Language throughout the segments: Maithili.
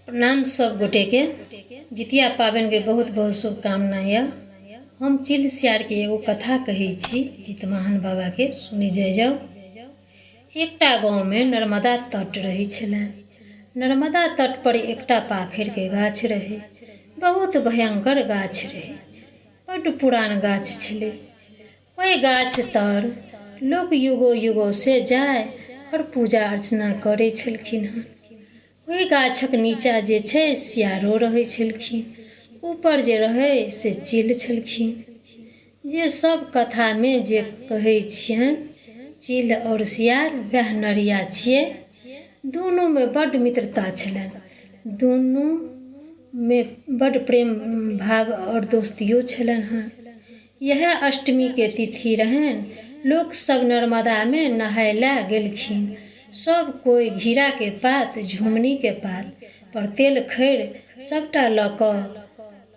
प्रणाम सब गोटेके। जितिया पाबनिके बहुत बहुत शुभकामना यऽ। हम चिल सियारके एगो कथा कहै छी जितवाहन बाबाके, सुनै जाइ जाउ। एकटा गाँवमे नर्मदा तट रहै छलनि। नर्मदा तट पर एकटा पाखरिके गाछ रहै। बहुत भयंकर गाछ रहै, बड्ड पुरान गाछ छलै। ओहि गाछ तर लोक युगो युगोसँ जाय आओर पूजा अर्चना करै छलखिन हँ। ओहि गाछक नीचाँ जे छै सियारो रहै छलखिन, ऊपर जे रहै से चील छलखिन। जे सब कथामे जे कहै छियनि चील आओर सियार वएह नरिया छियै। दुनूमे बड्ड मित्रता छलनि, दुनूमे बड्ड प्रेम भाव आओर दोस्तियो छलनि हँ। इएह अष्टमीके तिथि रहनि। लोकसभ नर्मदामे नहाय लए गेलखिन। सभ कोइ घिराके पात, झुमनीके पात पर तेल खैर सभटा लऽ कऽ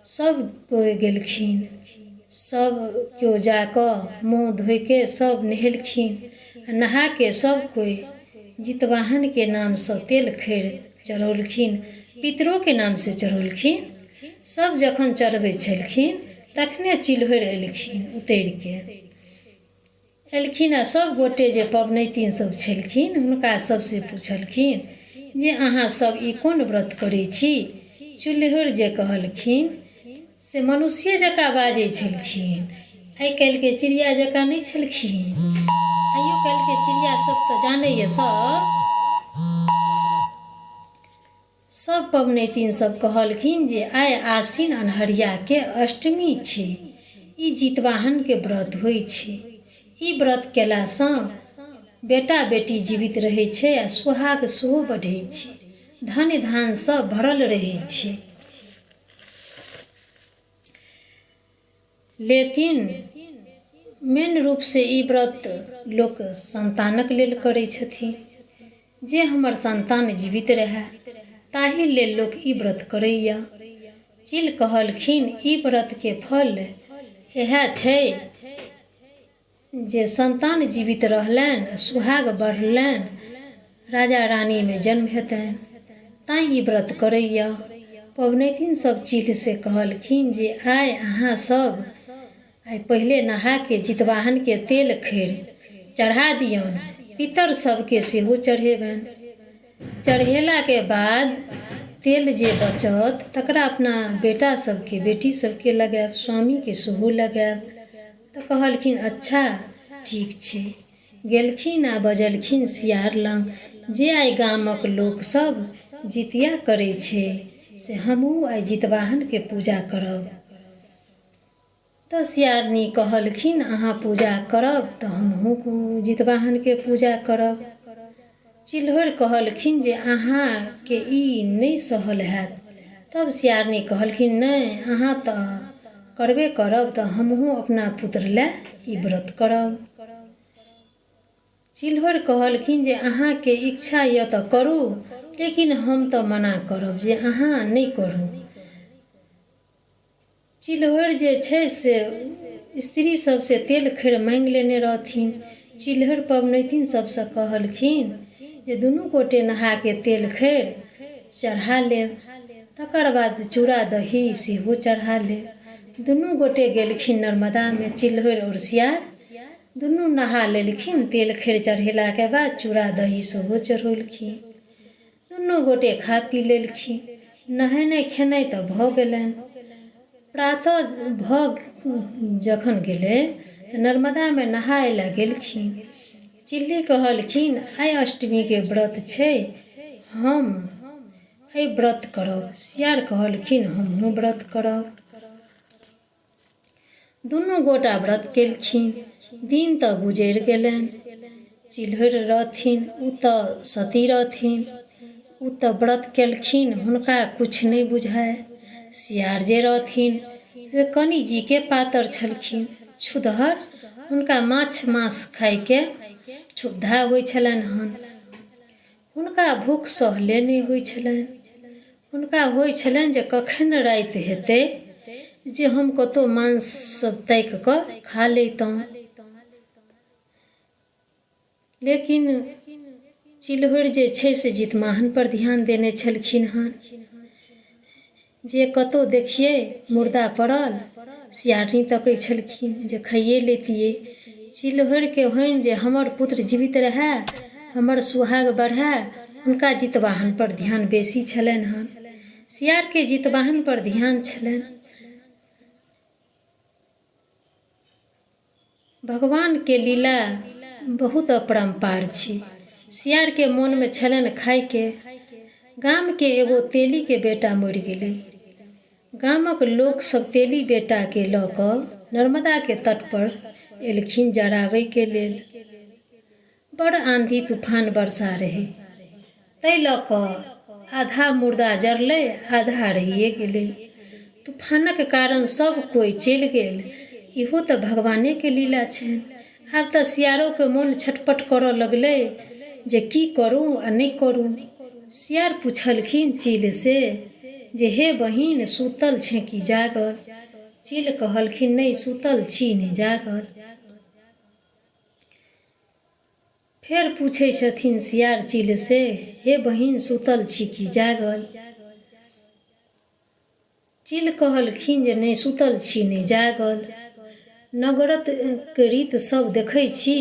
सभ कोइ गेलखिन। सभ केओ जा कऽ मुँह धोइके सभ नहेलखिन आ नहाके सभ कोइ जितवाहनके नामसँ तेल खैर चढ़ौलखिन, पितरोके नामसँ चढ़ौलखिन। सभ जखन चढ़बै छलखिन तखने चिल्होरि एलखिन, उतरिके एलखिन आ सभ गोटे जे पबनैतिन सभ छलखिन हुनका सभसँ पुछलखिन जे अहाँ सभ ई कोन व्रत करै छी। चुल्होरि जे कहलखिन से मनुष्ये जकाँ बाजै छलखिन, आइ काल्हिके चिड़िया जकाँ नहि छलखिन। आइयो काल्हिके चिड़िया सभ तऽ जानैए सभ। सभ पबनैतिन सभ कहलखिन जे आइ आसिन अन्हरियाके अष्टमी छै, ई जितवाहनके व्रत होइ छै। ई व्रत केलासँ बेटा बेटी जीवित रहै छै आ सुहाग सेहो बढ़ै छै, धन धानसँ भरल रहै छै। लेकिन मेन रूपसँ ई व्रत लोक सन्तानक लेल करै छथिन, जे हमर सन्तान जीवित रहए ताहि लेल लोक ई व्रत करैए। चील कहलखिन ई व्रतके फल इएह छै जे सन्तान जीवित रहलनि, सुहाग बढ़लनि, राजा रानीमे जन्म हेतनि, तैँ ई व्रत करैए। पबनैतिन सब चीलसँ कहलखिन जे आइ अहाँ सब आइ पहिले नहाके जितवाहनके तेल खैर चढ़ा दियौन, पितर सबके सेहो चढ़ेबनि। चढ़ेलाके बाद तेल जे बचत तकरा अपना बेटा सबके बेटी सबके लगायब, स्वामीके सेहो लगायब। तऽ कहलखिन अच्छा ठीक छै। गेलखिन आ बजलखिन सियार लग जे आइ गामक लोकसभ जितिया करै छै से हमहूँ आइ जितवाहनके पूजा करब। तऽ सियारनी कहलखिन अहाँ पूजा करब तऽ हमहूँ जितवाहनके पूजा करब। चिल्होरि कहलखिन जे अहाँके ई नहि सहल हैत। तब सियारनी कहलखिन नहि अहाँ तऽ करबे करब तऽ हमहूँ अपना पुत्र लए ई व्रत करब। चिल्होरि कहलखिन जे अहाँके इच्छा यऽ तऽ करू, लेकिन हम तऽ मना करब जे अहाँ नहि करू। चिल्होरि जे छै से स्त्री सबसँ तेल खैर माँगि लेने रहथिन। चिल्होरि पबनैतिन सबसँ कहलखिन जे दुनू गोटे नहाके तेल खैर चढ़ा लेब, तकर बाद चूड़ा दही सेहो चढ़ा लेब। दुनू गोटे गेलखिन नर्मदामे, चिल्होरि आओर सियार दुनू नहा लेलखिन। तेल खैर चढ़ेलाके बाद चूड़ा दही सेहो चढ़ौलखिन। दुनू गोटे खा पी लेलखिन। नहेनाइ खेनाइ तऽ भऽ गेलनि। प्रातः भऽ जखन गेलै तऽ नर्मदामे नहाय लए गेलखिन। चिल्ली कहलखिन आइ अष्टमीके व्रत छै, हम एहि व्रत करब। सियार कहलखिन हमहूँ व्रत करब। दुनू गोटा व्रत केलखिन। दिन तऽ गुजरि गेलनि। चिल्होरि रहथिन, ओ तऽ सती रहथिन, ओ तऽ व्रत केलखिन, हुनका किछु नहि बुझाय। सियार जे रहथिन से कनि जीके पातर छलखिन, छुतहर, हुनका माछ माँस खाइके क्षुधा होइ छलनि हन। हुनका भूख सहले नहि होइ छलनि। हुनका होइ छलनि जे कखन राति हेतै जे हम कतहु मांस सब ताकि कऽ खा लैतहुँ। लेकिन चिल्होरि जे छै से जितमाहन पर ध्यान देने छलखिन हन। जे कतहु देखियै मुर्दा पड़ल सियारनी तकै छलखिन जे खाइए लैतियै। चिल्होरिके होइन जे हमर पुत्र जीवित रहए, हमर सुहाग बढ़ए। हुनका जितवाहनपर ध्यान बेसी छलनि हन। सियारके जितवाहनपर ध्यान छलनि। भगवानके लीला बहुत अपरम्पार छै। सियारके मोनमे छलनि खाइके। गामके एगो तेलीके बेटा मरि गेलै। गामक लोक सब तेली बेटाके लऽ कऽ नर्मदाके तटपर एलखिन जराबैके लेल। बड़ आँधी तूफान वर्षा रहै, ताहि लऽ कऽ आधा मुर्दा जरलै, आधा रहिए गेलै। तूफानक कारण सब कोइ चलि गेल। इहो तऽ भगवानेके लीला छनि। आब तऽ सियारोके मोन छटपट करऽ लगलै जे की करू आ नहि करू। सियार पुछलखिन चीलसँ जे हे बहिन, सूतल छेँ कि जागल? चील कहलखिन नहि सूतल छी नहि जागल। फेर पूछै छथिन सियार चील से, हे बहिन सूतल छी कि जागल? चील कहलखिन जे नहि सूतल छी नहि जागल। नगरक रीत सब देखै छी।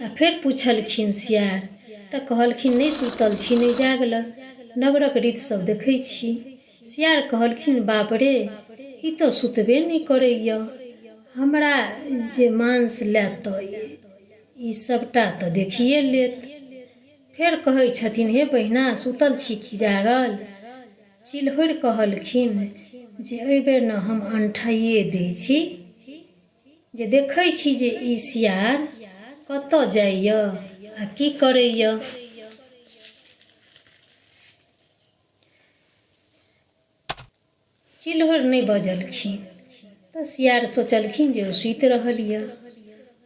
आ फेर पुछलखिन सियार तऽ कहलखिन नहि सूतल छी नहि जागल, नगरक रीत सब देखै छी। सियार कहलखिन बाप रे, ई तऽ सुतबे नहि करैए। हमरा जे मांस लेत तऽ ई सभटा तऽ देखिए लेत। फेर कहै छथिन हे बहिना, सुतल छी कि जागल? चिल्होरि कहलखिन जे एहिबेर ने हम अनठाइए दै छी जे देखै छी जे ई सियार कतऽ जाइए आ की करैए। चिल्होरि नहि बजलखिन तऽ सियार सोचलखिन जे ओ सुति रहल यऽ।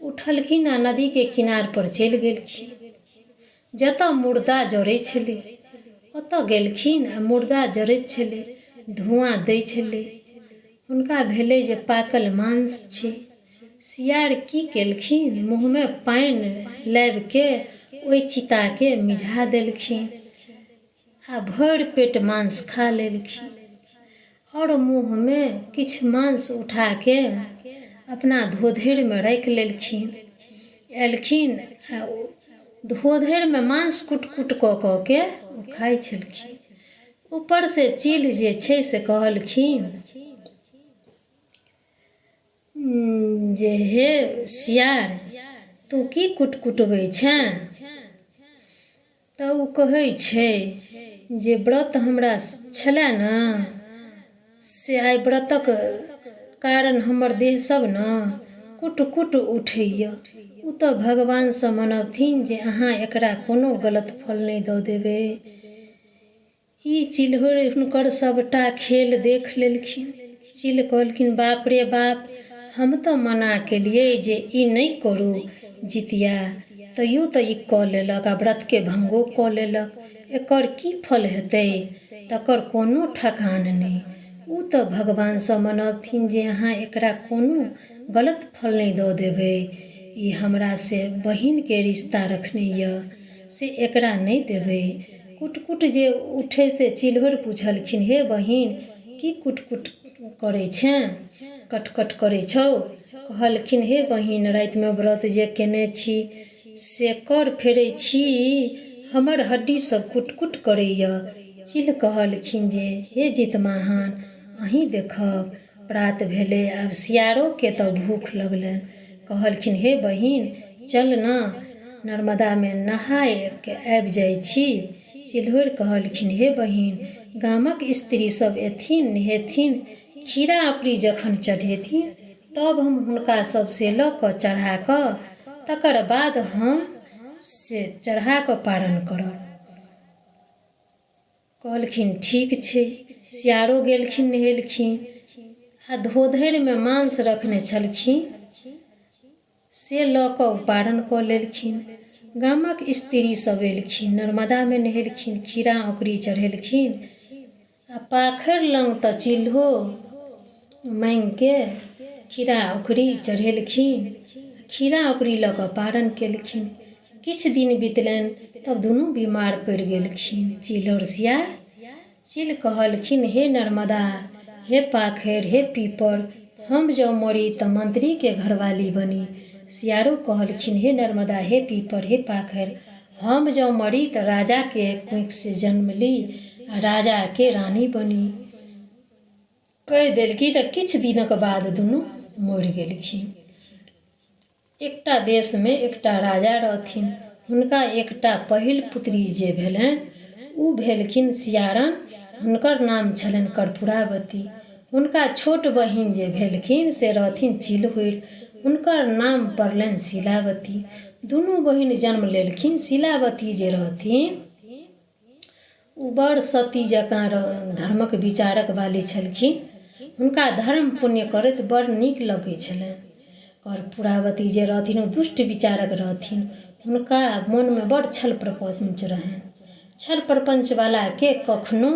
उठलखिन आ नदीके किनारपर चलि गेलखिन। जतऽ मुर्दा जरै छलै ओतऽ गेलखिन आ मुर्दा जरैत छलै, धुआँ दै छलै। हुनका भेलै जे पाकल मांस छै। सियार की केलखिन, मुँहमे पानि लाबिके ओहि चिताके मिझा देलखिन। आ भरि पेट मांस खा लेलखिन आओर मुँहमे किछु मांस उठाके अपना धोधरिमे राखि लेलखिन। एलखिन आ धोधरिमे मांस कुटि कुटि कऽ कऽ के ओ खाइ छलखिन। ऊपरसँ चील जे छै से कहलखिन जे हे सियार, तू की कुट कुटबै छेँ? तऽ ओ कहै छै जे व्रत हमरा छलए ने से आइ व्रतक कारण हमर देह सब ने कुट कुट उठैए। ओ तऽ भगवानसँ मनबथिन जे अहाँ एकरा कोनो गलत फल नहि दऽ देबै। ई चिल्होरि हुनकर सभटा खेल देख लेलखिन। चील कहलखिन बाप रे बाप, हम तऽ मना केलियै जे ई नहि करू जितिया, तैयो तऽ ई कऽ लेलक आ व्रतके भङ्गो कऽ लेलक। एकर की फल हेतै तकर कोनो ठकान नहि। ओ तऽ भगवानसँ मनबथिन जे अहाँ एकरा कोनो गलत फल नहि दऽ देबै। ई हमरासँ बहिनके रिश्ता रखने यऽ से एकरा नहि देबै। कुट-कुट जे उठै से चिल्होरि पुछलखिन हे बहिन, की कुट-कुट करै छेँ? कट-कट करै छौ? कहलखिन हे बहिन, रातिमे व्रत जे केने छी से कर फेरै छी, हमर हड्डी सब कुट-कुट करैए। चील कहलखिन जे हे जितमाहन, अहीं देखब। प्रात भेलै, आब सियारोके तऽ भूख लगलनि। कहलखिन हे बहिन, चल ने नर्मदामे नहायके आबि जाइ छी। चिल्होरि कहलखिन हे बहिन, गामक स्त्री सब एथिन, नहेथिन, खीरा अकुरी जखन चढ़ेथिन तब हम हुनका सबसँ लऽ कऽ चढ़ा कऽ तकर बाद हम से चढ़ा कऽ पारण करब। कहलखिन ठीक छै। सियारो गेलखिन, नहेलखिन आ धोधरिमे मांस रखने छलखिन से लऽ कऽ ओ पारण कऽ लेलखिन। गामक स्त्री सब एलखिन, नर्मदामे नहेलखिन, खीरा औंकरी चढ़ेलखिन आ पाखरि लग तऽ चूल्हो माँगिके खीरा औंकरी चढ़ेलखिन। खीरा औंकरी लऽ कऽ पारण केलखिन। किछु दिन बितलनि तब दुनू बीमार पड़ि गेलखिन, चील आओर सियार। चील कहलखिन हे नर्मदा, हे पाखरि, हे पीपर, हम जँ मरी तऽ मंत्रीके घरवाली बनी। सियारो कहलखिन, हे नर्मदा, हे पीपर, हे पाखरि, हम जँ मरी तऽ राजाके कोखिसँ जन्म ली आ राजाके रानी बनी। कहि देलकी तऽ किछु दिनक बाद दुनू मरि गेलखिन। एकटा देशमे एकटा राजा रहथिन। हुनका एकटा पहिल पुत्री जे भेलनि ओ भेलखिन सियारन। हुनकर नाम छलनि कर्पूरावती। हुनका छोट बहिन जे भेलखिन से रहथिन चिलहुरि। हुनकर नाम पड़लनि शीलावती। दुनू बहिन जन्म लेलखिन। शीलावती जे रहथिन ओ बड़ सती जकाँ धर्मक विचारक वाली छलखिन। हुनका धर्म पुण्य करैत बड़ नीक लगै छलनि। कर्पूरावती जे रहथिन ओ दुष्ट विचारक रहथिन। हुनका मोनमे बड़ छल प्रपञ्च रहनि। छल प्रपञ्चवलाके कखनो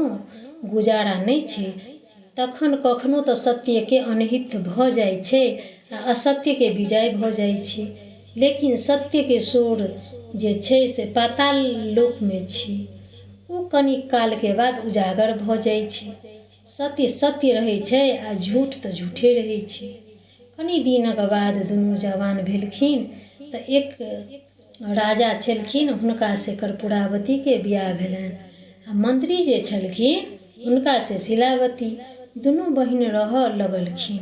गुजारा नहि छै। तखन कखनो तऽ सत्यके अनहित भऽ जाइ छै आ असत्यके विजय भऽ जाइ छै। लेकिन सत्यके शोर जे छै से पाताल लोकमे छै। ओ कनिक कालके बाद उजागर भऽ जाइ छै। सत्य सत्य रहै छै आ झूठ तऽ झूठे रहै छै। कनि दिनक बाद दुनू जवान भेलखिन तऽ एक राजा छलखिन हुनका से कर्पूरावतीके बियाह भेलनि आ मंत्री जे छलखिन हुनका से शीलावती। दुनू बहिन रहऽ लगलखिन।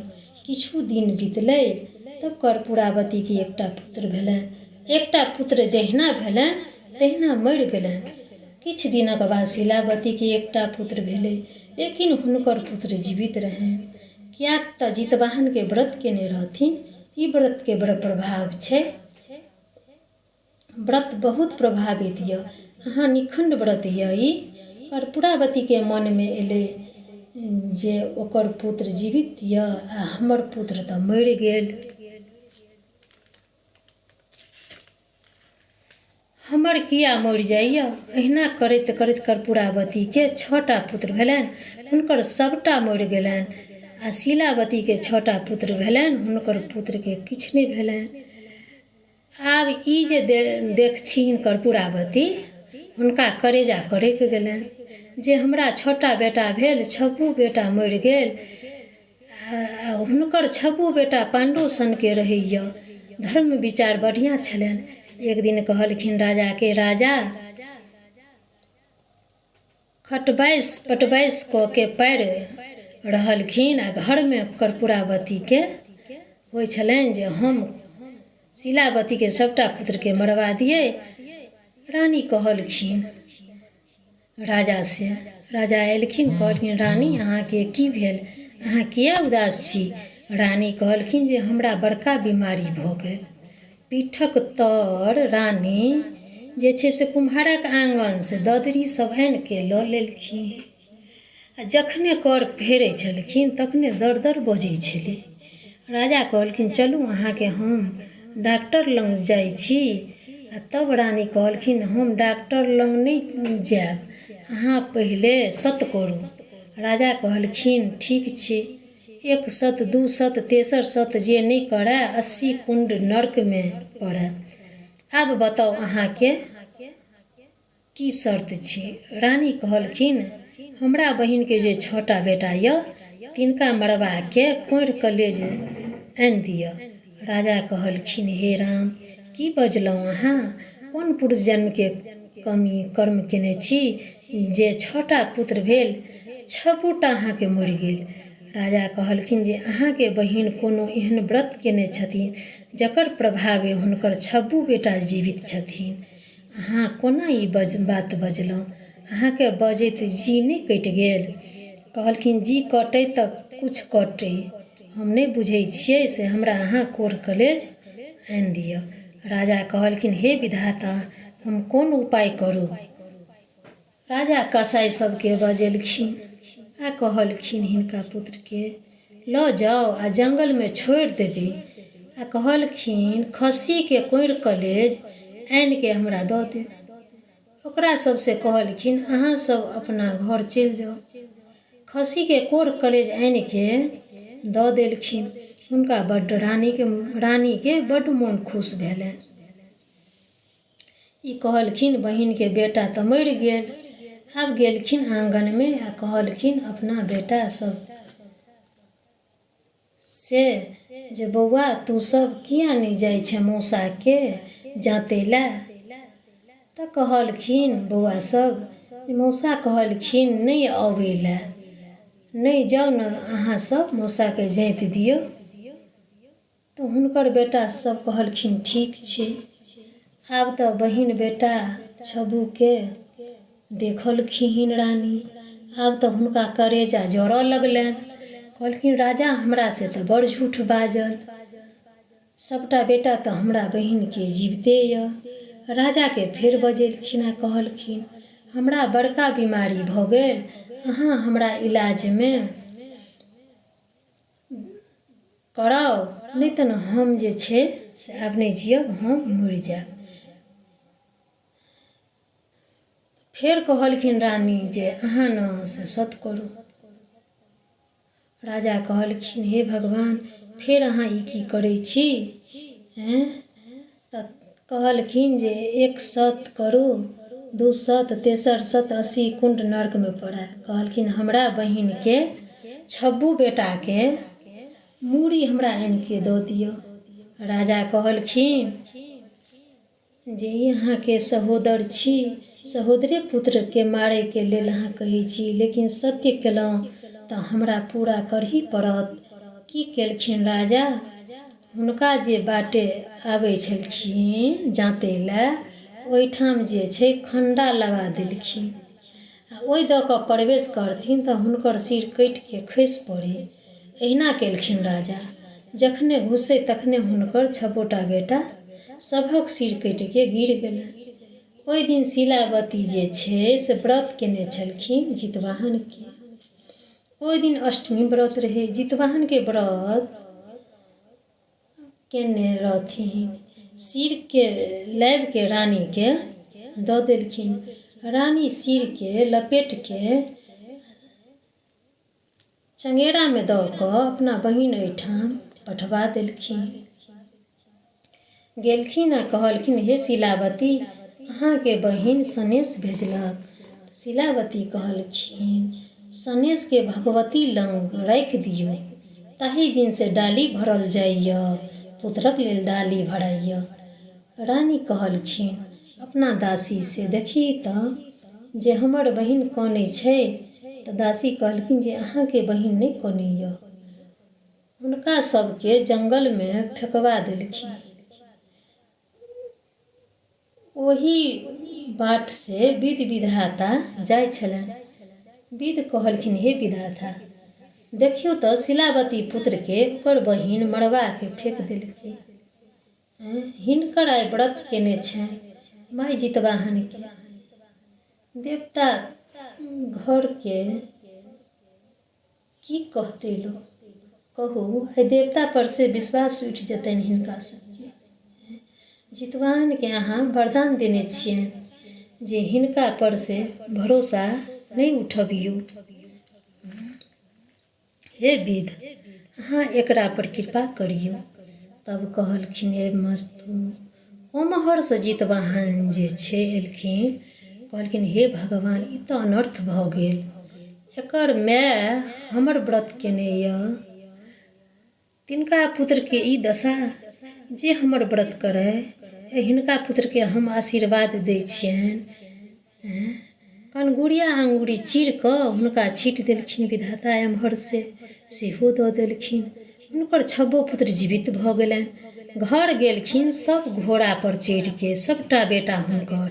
किछु दिन बितलै तब कर्पूरावतीके एकटा पुत्र भेलनि। एकटा पुत्र जहिना भेलनि तहिना मरि गेलनि। किछु दिनक बाद शीलावतीके एकटा पुत्र भेलै, लेकिन हुनकर पुत्र जीवित रहनि। किएक तऽ जितवाहनके व्रत केने रहथिन। ई व्रतके बड़ प्रभाव छै। व्रत बहुत प्रभावित यऽ। अहाँ निखण्ड व्रत यऽ ई। कर्पूरावतीके मनमे एलै जे ओकर पुत्र जीवित यऽ आ हमर पुत्र तऽ मरि गेल। हमर किया मरि जाइए? एहिना करैत करैत कर्पूरावतीके छओटा पुत्र भेलनि। हुनकर सभटा मरि गेलनि आ शीलावतीके छओटा पुत्र भेलनि। हुनकर पुत्रके किछु नहि भेलनि। आब ई जे देखथिन कर्पूरावती, हुनका करेजा करकि गेलनि जे हमरा छओटा बेटा भेल, छबो बेटा मरि गेल। आ हुनकर छबो बेटा पाण्डु सनके रहैए। धर्म विचार बढ़िआँ छलनि। एक दिन कहलखिन राजाके, राजा खटबासि पटबासि कऽ के पारि रहलखिन आ घरमे कर्पूरावतीके होइ छलनि जे हम शीलावतीके सभटा पुत्रके मरबा दियै। रानी कहलखिन राजा से, राजा एलखिन, कहलखिन रानी अहाँके की भेल, अहाँ किया उदास छी? रानी कहलखिन जे हमरा बड़का बीमारी भऽ गेल। पीठक तर रानी जे छै से कुम्हारक आङ्गनसँ ददरी सब आनिके लऽ लेलखिन आ जखने कर फेरै छलखिन तखने दर दर बजै छलै। राजा कहलखिन चलू अहाँके हम डॉक्टर लग जाइ छी। आ तब रानी कहलखिन हम डॉक्टर लग नहि जायब, अहाँ पहिले सत करू। राजा कहलखिन ठीक छै, एक सत दू सत तेसर सत जे नहि करए 80 कुण्ड नर्कमे पड़ए। आब बताउ अहाँके की शर्त छी? रानी कहलखिन हमरा बहिनके जे छओटा बेटा यऽ तिनका मरबाके कोढ़ि कलेज आनि दिअ। राजा कहलखिन हे राम, की बजलहुँ अहाँ? कोन पूर्व जन्मके कमी कर्म केने छी जे छओटा पुत्र भेल, छबोटा अहाँके मरि गेल। राजा कहलखिन जे अहाँके बहिन कोनो एहन व्रत केने छथिन जकर प्रभावे हुनकर छबो बेटा जीवित छथिन। अहाँ कोना ई बात बजलहुँ? अहाँके बजैत जी नहि कटि गेल? कहलखिन जी कटै तऽ किछु कटै, हम नहि बुझै छियै से हमरा अहाँ कोढ़ कलेज आनि दिअ। राजा कहलखिन हे विधाता, हम कोन उपाय करू? राजा कसाइ सबके बजेलखिन आ कहलखिन हिनका पुत्रके लऽ जाउ आ जङ्गलमे छोड़ि देबै। आ कहलखिन खस्सीके कोढ़ि कलेज आनिके हमरा दऽ देब। ओकरा सबसँ कहलखिन अहाँ सब अपना घर चलि जाउ। खस्सीके कोढ़ कलेज आनिके दऽ देलखिन। हुनका बड्ड रानीके बड्ड मोन खुश भेलनि। ई कहलखिन बहिनके बेटा तऽ मरि गेल। आब गेलखिन आङ्गनमे आ कहलखिन अपना बेटा सब से जे बौआ तू सब किया नहि जाइ छेँ मौसाके जाँतै लए? तऽ कहलखिन बौआ सब जे मौसा कहलखिन नहि अबै लए, नहि जाउ ने अहाँ सब मौसाके जाँति दियौ। तऽ हुनकर बेटा सब कहलखिन ठीक छै। आब तऽ बहिन बेटा छबूके देखलखिन रानी, आब तऽ हुनका करेजा जरऽ लगलनि। कहलखिन राजा हमरा से तऽ बड़ झूठ बाजल, सबटा बेटा तऽ हमरा बहिनके जीविते यऽ। राजाके फेर बजेलखिन आ कहलखिन हमरा बड़का बीमारी भऽ गेल, अहाँ हमरा इलाजमे कराउ, नहि तऽ ने हम जे छै से आब नहि जियब, हम मरि जायब। फेर कहलखिन रानी जे अहाँ ने से सत करू। राजा कहलखिन हे भगवान, फेर अहाँ ई की करै छी? एँ तऽ कहलखिन जे एक सत करू, दू सत, तेसर सत 80 कुण्ड नर्कमे पड़ाय। कहलखिन हमरा बहिनके छब्बू बेटाके मूड़ी हमरा आनिके दऽ दिअ। राजा कहलखिन जे ई अहाँके सहोदर छी, सहोदरे पुत्रके मारैके लेल अहाँ कहै छी, लेकिन सत्य केलहुँ तऽ हमरा पूरा करही पड़त। की केलखिन राजा, हुनका जे बाटे आबै छलखिन जाँतै लए, ओहिठाम जे छै खण्डा लगा देलखिन आ ओहि दऽ कऽ प्रवेश करथिन तऽ हुनकर सिर कटिके खसि पड़ै। एहिना केलखिन राजा। जखने घुसै तखने हुनकर छबोटा बेटा सभक सिर कटिके गिर गेलनि। ओहि दिन शीलावती जे छै से व्रत केने छलखिन जितवाहनके। ओहि दिन अष्टमी व्रत रहै। जितवाहनके व्रत केने रहथिन। सिरके लाबिके रानीके दऽ देलखिन। रानी सिरके लपेटके चङ्गेरामे दऽ कऽ अपना बहिन ओहिठाम पठबा देलखिन। गेलखिन आ कहलखिन हे शीलावती, अहाँके बहिन सनेस भेजलक। शीलावती कहलखिन सनेसके भगवती लग राखि दियौ। ताहि दिनसँ डाली भरल जाइए, पुत्रक लेल डाली भराइए। रानी कहलखिन अपना दासीसँ, देखही तऽ जे हमर बहिन कनै छै। तऽ दासी कहलखिन जे अहाँके बहिन नहि कनैए। हुनका सभके जंगलमे फेकबा देलखिन। ओही बाटसँ विध विधाता जाइ छलनि। विध कहलखिन हे विधाता, देखियौ तऽ शीलावती पुत्रके ओकर बहिन मरबाके फेक देलकै। हिनकर आइ व्रत केने छनि माय जितवाहनके। देवता घरके की कहतै लोक कहू, एहि देवता पर से विश्वास उठि जेतनि हिनका सबके। जितवाहनके अहाँ वरदान देने छियनि जे हिनका पर से भरोसा नहि उठबियौ। हे विध, अहाँ एकरा पर कृपा करियौ। तब कहलखिन हे मस्तु। ओम्हरसँ जितवाहन जे छै एलखिन, कहलखिन हे भगवान, ई तऽ अनर्थ भऽ गेल। एकर माय हमर व्रत केने यऽ, तिनका पुत्रके ई दशा। जे हमर व्रत करय, हिनका पुत्रके हम आशीर्वाद दै छियनि। कनगुरिया अङ्गुरी चीर कऽ हुनका छीटि देलखिन विधाता, एम्हर से सेहो दऽ देलखिन। हुनकर छबो पुत्र जीवित भऽ गेलनि। घर गेलखिन सब घोड़ापर चढ़िके, सबटा बेटा हुनकर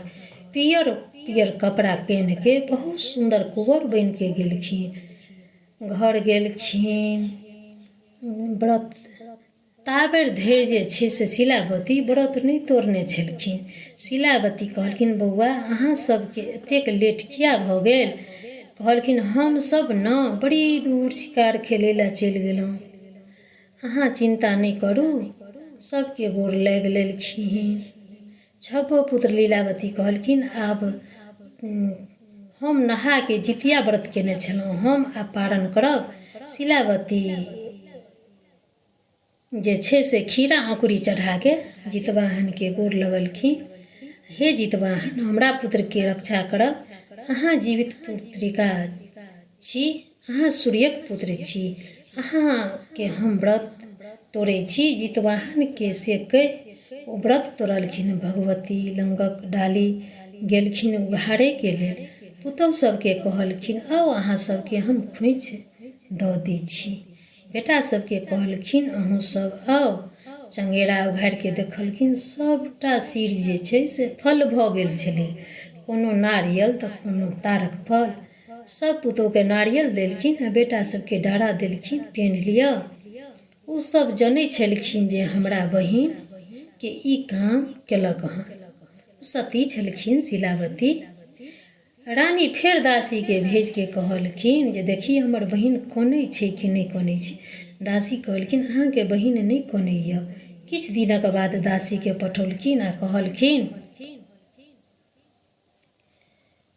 पियर पियर कपड़ा पेन्हके बहुत सुन्दर कुँवर बनिके गेलखिन। घर गेलखिन व्रत ताबेर धरि जे छै से शीलावती व्रत नहि तोड़ने छलखिन। शीलावती कहलखिन बौआ, अहाँ सबके एतेक लेट किया भऽ गेल? कहलखिन हमसब ने बड़ी दूर शिकार खेलै लए चलि गेलहुँ, अहाँ चिन्ता नहि करू। सबके गोर लागि लेलखिन छबो पुत्र। लीलावती कहलखिन आब हम नहाके जितिया व्रत केने छलहुँ, हम आब पारण करब। शीलावती जे छै से खीरा अँकुरी चढ़ाके जितवाहनके गोर लगलखिन। हे जितवाहन, हमरा पुत्रके रक्षा करब। अहाँ जीवित पुत्रिका छी, अहाँ सूर्यक पुत्र छी, अहाँके हम व्रत तोड़ै छी। जितवाहनके से कहि ओ व्रत तोड़लखिन। भगवती लङ्गक डाली गेलखिन उघारैके लेल। पुतहु सबके कहलखिन, आउ अहाँ सबके हम खोँइछ दऽ दै छी। बेटा सबके कहलखिन, अहूँ सब आउ। चङ्गेरा उघारिके देखलखिन, सबटा सिर जे छै से फल भऽ गेल छलै, कोनो नारियल तऽ कोनो तारक फल। सब पुतहुके नारियल देलखिन आ बेटा सबके डारा देलखिन, पेन्ह लिअ। ओ सब जनै छलखिन जे हमरा बहिनके ई काम केलक हँ। सती छलखिन शिलावती रानी। फेर दासीके भेजके कहलखिन जे देखी हमर बहिन कनै छै कि नहि कनै छै। दासी कहलखिन, अहाँके बहिन नहि कनैए। किछु दिनक बाद दासीके पठौलखिन आ कहलखिन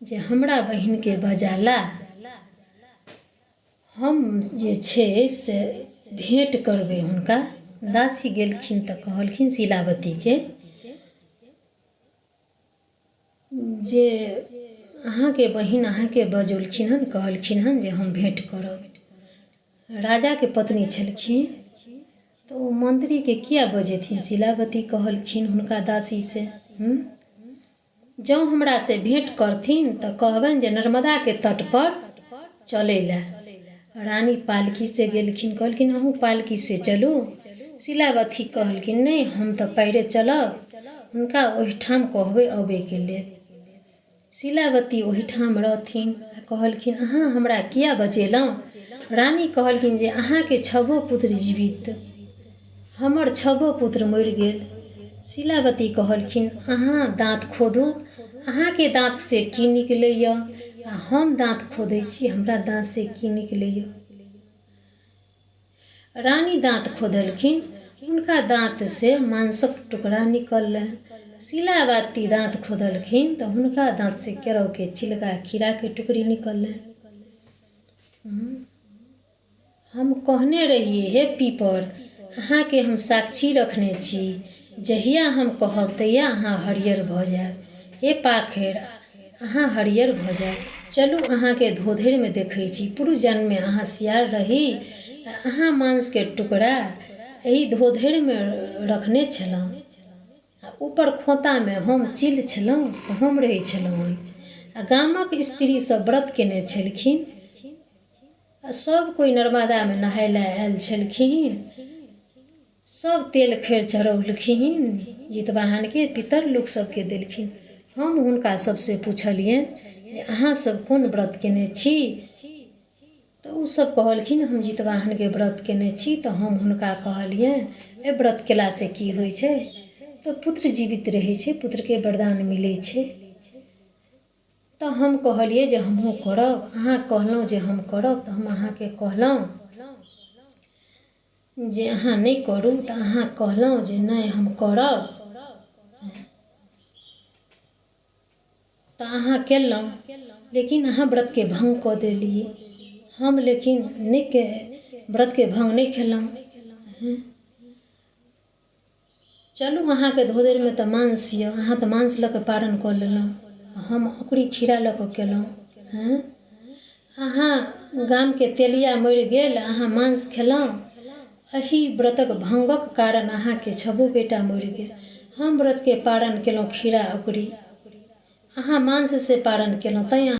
जे हमरा बहिनके बजा ला, हम जे छै से भेँट करबै हुनका। दासी गेलखिन तऽ कहलखिन शिलावतीके जे अहाँके बहिन अहाँके बजौलखिन हन, कहलखिन हन जे हम भेँट करब। राजाके पत्नी छलखिन तऽ ओ मन्त्रीके किया बजेथिन? शिलावती कहलखिन हुनका दासीसँ, जँ हमरासँ भेँट करथिन तऽ कहबनि जे नर्मदाके तटपर चलै लए। रानी पालकीसँ गेलखिन, कहलखिन अहूँ पालकीसँ चलू। शिलावती कहलखिन, नहि, हम तऽ पैरे चलब, हुनका ओहिठाम कहबै अबैके लेल। शिलावती ओहिठाम रहथिन आ कहलखिन, अहाँ हमरा किया बजेलहुँ? रानी कहलखिन जे अहाँके छबो पुत्र जीवित, हमर छबो पुत्र मरि गेल। शिलावती कहलखिन, अहाँ दाँत खोदू, अहाँके दाँतसँ की निकलैए, आ हम दाँत खोदै छी, हमरा दाँतसँ की निकलैए? रानी दाँत खोदलखिन, हुनका दाँतसँ मांसक टुकड़ा निकललनि। शिलावती दाँत खोदलखिन तऽ हुनका दाँतसँ केराउके छिलका, खीराके टुकड़ी निकललनि। हम कहने रहियै, हे पीपर, अहाँके हम साक्षी रखने छी, जहिया हम कहब तहिया अहाँ हरियर भऽ जायब। हे पाखरि, अहाँ हरियर भऽ जायब। चलू अहाँके धोधरिमे देखै छी। पूर्व जन्ममे अहाँ सियार रही आ अहाँ मांसके टुकड़ा एहि धोधरिमे रखने छलहुँ आ ऊपर खोँतामे हम चील छलहुँ से हम रहै छलहुँ हन आ गामक स्त्री सब व्रत केने छलखिन आ सब कोइ नर्मदामे नहाय लए आयल छलखिन। सब तेल खैर चढ़ौलखिन, जितवाहनके पितर लोक सबके देलखिन। हम हुनका सबसँ पुछलियनि जे अहाँ सब कोन व्रत केने छी? तऽ ओ सब कहलखिन, हम जितवाहनके व्रत केने छी। तऽ हम हुनका कहलियनि, एहि व्रत केलासँ की होइ छै? तऽ पुत्र जीवित रहै छै, पुत्रके वरदान मिलै छै। तऽ हम कहलियै जे हमहूँ करब। अहाँ कहलहुँ जे हम करब, तऽ हम अहाँके कहलहुँ जे अहाँ नहि करू, तऽ अहाँ कहलहुँ जे नहि हम करब, तऽ अहाँ केलहुँ, लेकिन अहाँ व्रतके भङ्ग कऽ देलियै। हम लेकिन नहि व्रतके भङ्ग नहि केलहुँ। चलू अहाँके धोधरिमे तऽ मांस यऽ, अहाँ तऽ मांस लऽ कऽ पारण कऽ लेलहुँ, हम अकुरी खीरा लऽ कऽ केलहुँ। हँ, अहाँ गामके तेलिया मरि गेल, अहाँ मांस खेलहुँ। एहि व्रतक भङ्गक कारण अहाँके छबो बेटा मरि गेल। हम व्रतके पारण केलहुँ खीरा अकुरी, अहाँ मांससँ पारण केलहुँ, तैँ।